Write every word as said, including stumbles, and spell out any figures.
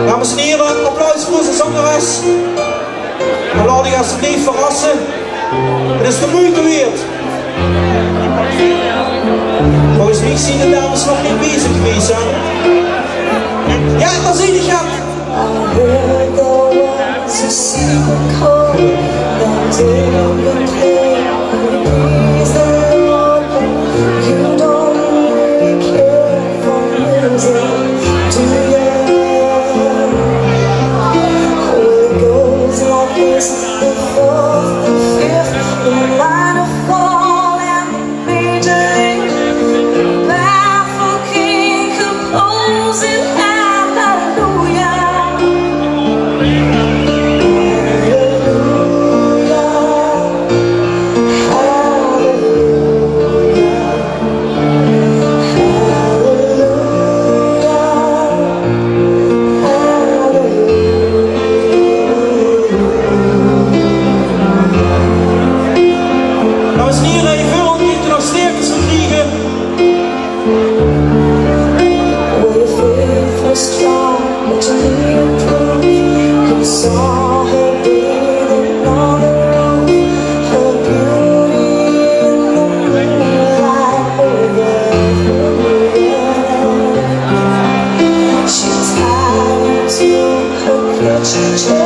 Dames en hiere, applaus veur ózze zangers. En laot uch alstublieft verrasse. Het is de moeite waerd. Volges mich zien de dames nog neet bezig gewaes, hè? Jao, dao zien ze. I heard there was a secret chord that didn't play on the keys that open. You don't really care for music, do you? Well, it goes like this: the fourth, the fifth, the minor fall, and the major. The powerful king composing hallelujah. Hallelujah. Hallelujah. Dames en hiere, hie veur óngerste nog steekjes te kriege. Well, your faith was strong, but you needed proof. You saw her bathing on the roof, her beauty in the moonlight overflowed. She tied you to her kitchen chair.